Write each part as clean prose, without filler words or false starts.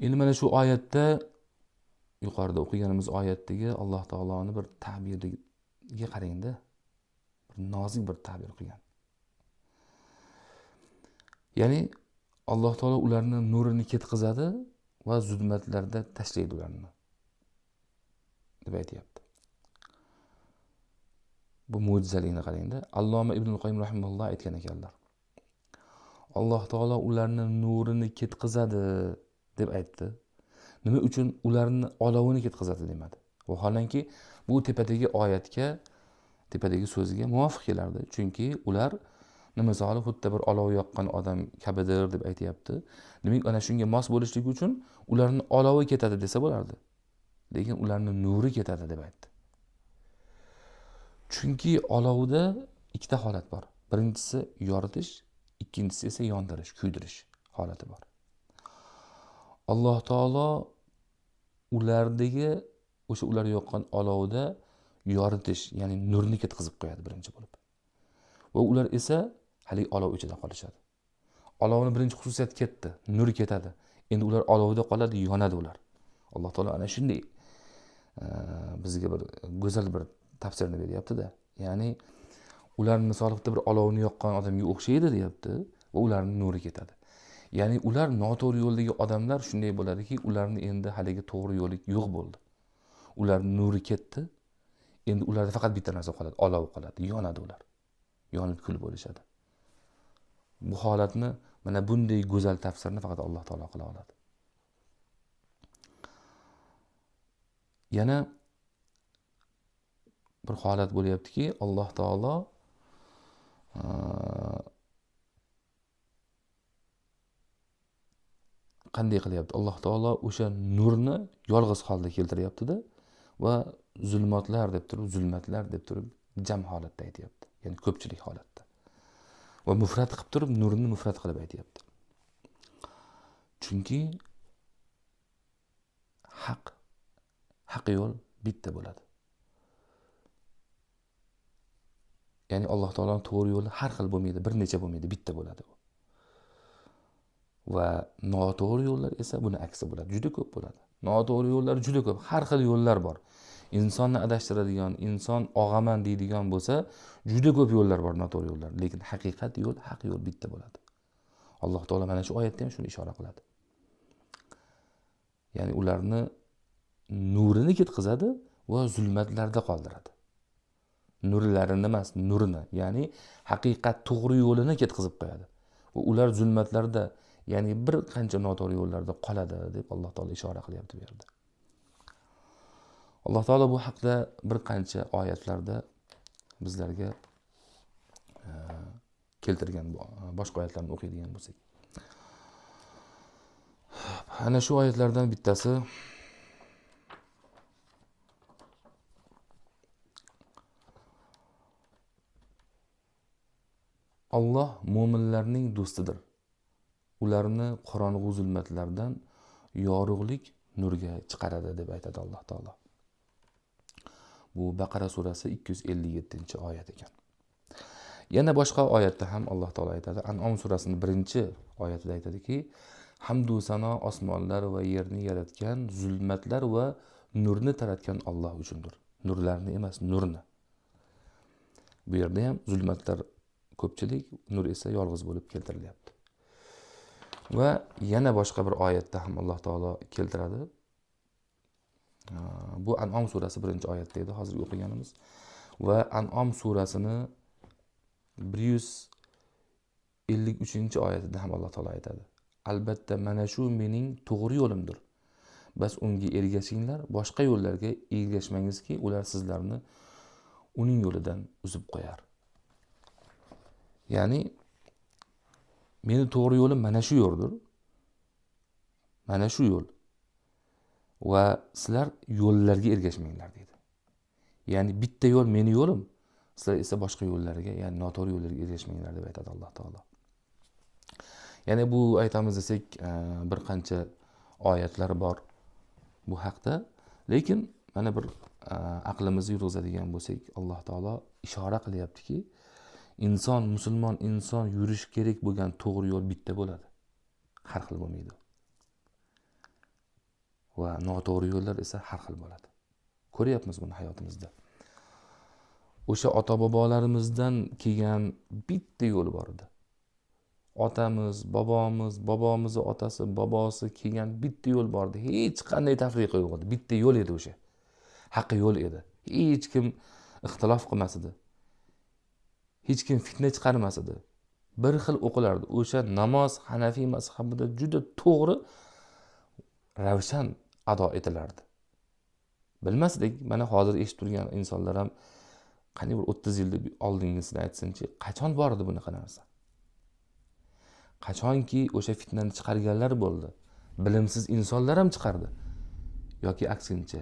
Endi mana shu oyatda, yuqorida o'qiganimiz oyatdagi Alloh taoloni bir ta'biriga qarangda, bir nozik bir ta'bir qilgan. Ya'ni Alloh taolo ularni nurini ketqizadi va zulmatlarda tashlaydi ularni deb aytayapti. Bu mo'jizalikni qarangda. Alloma Ibn Qoyim rahimahulloh aytgan ekanlar. Alloh taolo ularni nurini ketqizadi deb aytdi. Nima uchun ularni olovini ketqizadi demadi? Vaholanki bu tepadagi oyatga, tepadagi so'zga muvofiq kelardi. Chunki ular misoli xuddi bir olov yoqqan odam kabidir deb aytayapti. Demak, ana shunga mos bo'lishligi uchun ularni olovi ketadi desa bo'lardi. Lekin ularni nuri ketadi deb aytdi. Chunki olovda ikkita holat bor. Birinchisi yoritish, ikkinchisi esa yondirish, kuydirish holati bor. Alloh taolo ulardagi o'sha ular yoqqan olovda yoritish, ya'ni nurni ketkazib qo'yadi birinchi bo'lib. Va ular esa hali olov ichida qolishadi. Olovni birinchi xususiyati ketdi, nur ketadi. Endi ular olovda qoladi, yonadi ular. Alloh taolo ana shunday bizga bir go'zal bir tafsirni beryapti-da. Ya'ni ular misol bir olovni yoqqan odamga o'xshaydi deyapti va ularning nuri ketadi. Ya'ni ular noto'g'ri yo'ldagi odamlar shunday bo'ladiki, ularni endi haligi to'g'ri yo'li yo'q bo'ldi. Ularning nuri ketdi. Endi ularda faqat bitta narsa qoladi, olov qoladi, yonadi ular. Yonib kul bo'lishadi. Bu holatni, mana bunday go'zal tafsirni faqat Alloh taolo qila oladi. Yana bir holat bo'lyaptiki, Alloh taolo qanday qilyapti? Alloh taolo o'sha nurni yolg'iz holda keltiryapti-da va zulmatlar deb turib, zulmatlar deb turib jam holatda aytyapti. Ya'ni ko'pchilik holatda. Va mufrat qilib turib, nurni mufrat qilib aytyapti. Chunki haq yo'l bitta bo'ladi. Ya'ni Alloh taoloning to'g'ri yo'li har xil bo'lmaydi, bir necha bo'lmaydi, bitta bo'ladi u. Va noto'g'ri yo'llar esa buni aksi bo'ladi, juda ko'p bo'ladi. Noto'g'ri yo'llar juda ko'p, har xil yo'llar bor. Insonni adashtiradigan, inson og'aman deydigan bo'lsa, juda ko'p yo'llar bor, noto'g'ri yo'llar. Lekin haqiqat yo'l, haq yo'l bitta bo'ladi. Alloh taolo mana shu oyatda ham shuni ishora qiladi. Ya'ni ularni nurini ketqizadi va zulmatlarda qoldiradi. Nurlarini emas, nurini, ya'ni haqiqat to'g'ri yo'lini ketkazib qo'yadi. Va ular zulmatlarda, ya'ni bir qancha noto'g'ri yo'llarda qoladi deb Alloh taolo ishora qilyapti bu yerda. Alloh taolo bu haqda bir qancha oyatlarda bizlarga keltirgan, boshqa oyatlarni o'qiydigan bo'lsak. Ana shu oyatlardan bittasi Alloh mo'minlarning do'stidir. Ularni qorong'u zulmatlardan yorug'lik nurga chiqaradi deb aytadi Alloh taolo. Bu Baqara surasi 257-oyat ekan. Yana boshqa oyatda ham Alloh taolo aytadi. An'om surasining 1-oyatida aytadiki, hamdu sano osmonlar va yerni yaratgan, zulmatlar va nurni taratgan Alloh uchundir. Nurlarni emas, nurni. Bu yerda ham zulmatlar ko'pchilik, nur esa yolg'iz bo'lib keltirilyapti. Va yana boshqa bir oyatda ham Alloh taolo keltiradi. Bu An'om surasi 1-oyatda edi, hozir o'qiganimiz. Va An'om surasini 153-oyatida ham Alloh taolo aytadi. Albatta mana shu mening to'g'ri yo'limdir. Bas unga ergashinglar, boshqa yo'llarga ergashmangizki, ular sizlarni uning yo'lidan uzib qo'yar. Ya'ni meni to'g'ri yo'lim mana shu yo'ldir. Mana shu yo'l. Va sizlar yo'llarga ergashmanglar deydi. Ya'ni bitta yo'l meni yo'lim, sizlar esa boshqa yo'llarga, ya'ni noto'g'ri yo'llarga ergashmanglar deb aytadi Alloh taolo. Ya'ni bu aytamiz desak, bir qancha oyatlar bor bu haqda, lekin mana bir aqlimizni yurg'izadigan bo'lsak, Alloh taolo ishora qilyaptiki, inson, musulmon inson yurish kerak bo'lgan to'g'ri yo'l bitta bo'ladi. Har xil bo'lmaydi. Va noto'g'ri yo'llar esa har xil bo'ladi. Ko'ryapmiz buni hayotimizda. O'sha ota-bobolarimizdan kelgan bitta yo'l bor edi. Otamiz, bobomiz, bobomizni otasi, bobosi kelgan bitta yo'l bor edi. Hech qanday tafriqa yo'q edi. Bitta yo'l edi o'sha. Haq yo'l edi. Hech kim ixtilof qilmas edi. Hech kim fitna chiqarmas edi. Bir xil o'qilardi. O'sha namoz Hanafiy mazhabida juda to'g'ri, ravshan ado etilardi. Bilmasdik, mana hozir eshitib turgan insonlar ham qanday bir 30 yil oldingisini aytsinchi, qachon bor edi bunaqa narsa? Qachonki o'sha fitnani chiqarganlar bo'ldi, bilimsiz insonlar ham chiqardi yoki aksincha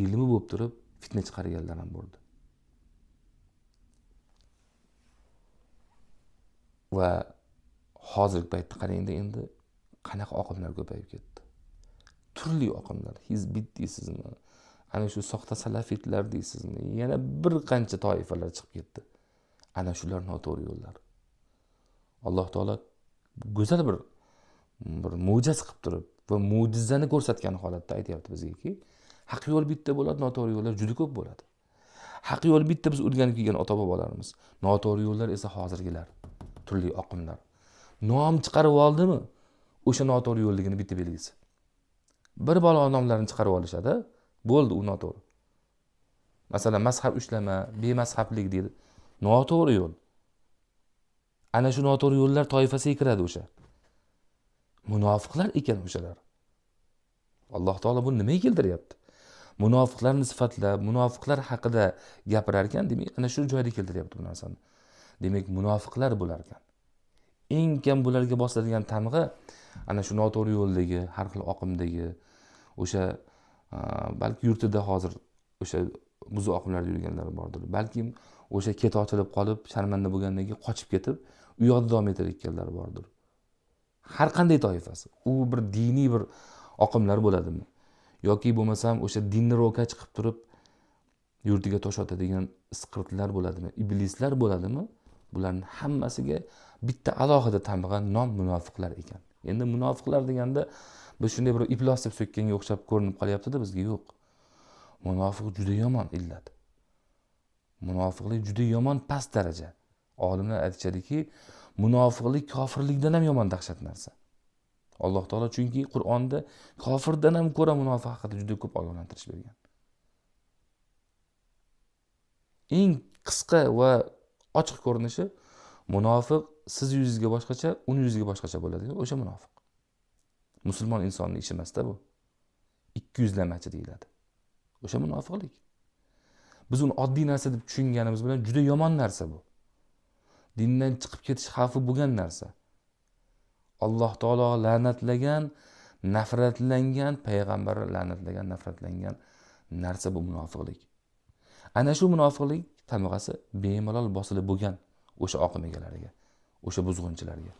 ilmi bo'lib turib fitna chiqarganlar ham bo'ldi. Va hozirgi paytda qarangda endi qanaqa oqimlar ko'payib ketdi. Turli oqimlar, hizbit deysizmi, ana shu soxta salafitlar deysizmi, yana bir qancha toifalar chiqib ketdi. Ana shular noto'g'ri yo'llar. Alloh taolo go'zal bir mo'jiza qilib turib va mo'jizani ko'rsatgan holatda aytyapti bizgaki, haq yo'l bitta bo'ladi, noto'g'ri yo'llar juda ko'p bo'ladi. Haq yo'l bitta, biz o'rganib kelgan ota-bobolarimiz, noto'g'ri yo'llar esa hozirgilar, turli oqimlar. Nom chiqarib oldimi, o'sha noto'g'ri yo'lligini bitta belgisi. Bir balo nomlarini chiqarib olishadi, bo'ldi, u noto'g'ri. Masalan, mazhab ushlama, bemazhablik deydi. Noto'g'ri yo'l. Ana shu noto'g'ri yo'llar toifasiga kiradi o'sha. Munofiqlar ekan o'shalar. Alloh taolo buni nimaga keltiryapti? Munofiqlarni sifatlab, munofiqlar haqida gapirar ekan, demak, ana shu joyda keltiryapti bu narsani. Demak, munofiqlar bo'lar ekan. Eng kam bularga bosiladigan tamg'a ana shu noto'g'ri yo'ldagi, har xil oqimdagi, o'sha balki yurtida hozir o'sha buzuq oqimlarda yurganlar bordir. Balki o'sha keti ochilib qolib, sharmanda bo'lgandan keyin qochib ketib, u yoqda davom etayotganlar bordir. Har qanday toifasi, u bir diniy bir oqimlar bo'ladimi? Yoki bo'lmasam o'sha dinni ro'kach qilib turib yurtiga tosh otadigan isqirtlar bo'ladimi? Iblislar bo'ladimi? Bularning hammasiga bitta alohida tamg'a nom munofiqlar ekan. Endi munofiqlar deganda biz shunday bir iflos deb so'kkanga o'xshab ko'rinib qolyapti-da, bizga yo'q. Munofiq juda yomon illat. Munofiqlik juda yomon past daraja. Olimlar aytishadiki, munofiqlik kofirlikdan ham yomon dahshat narsa. Alloh taolo chunki Qur'onda kofirdan ham ko'ra munofiq haqida juda ko'p ogohlantirish bergan. Eng qisqa va ochiq ko'rinishi, munofiq siz yuzingizga boshqacha, uni yuziga boshqacha bo'ladi. O'sha munofiq. Musulmon insonning ishi emas-da bu. Ikki yuzlamachi deyiladi. O'sha munofiqlik. Biz uni oddiy narsa deb tushunganimiz bilan juda yomon narsa bu. Dindan chiqib ketish xavfi bo'lgan narsa. Alloh taolo la'natlagan, nafratlangan, payg'ambar la'natlagan, nafratlangan narsa bu munofiqlik. Ana shu munofiqlik tamg'asi bemalol bosilib bo'lgan o'sha oqim egalariga, o'sha buzg'unchilarga.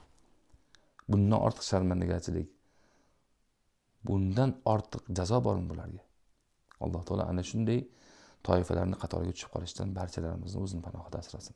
Bundan ortiq sharmandagarchilik, bundan ortiq jazo bormi bularga? Alloh taolo ana shunday toifalarning qatoriga tushib qolishdan barchalarimizni o'zining panohida asrasin.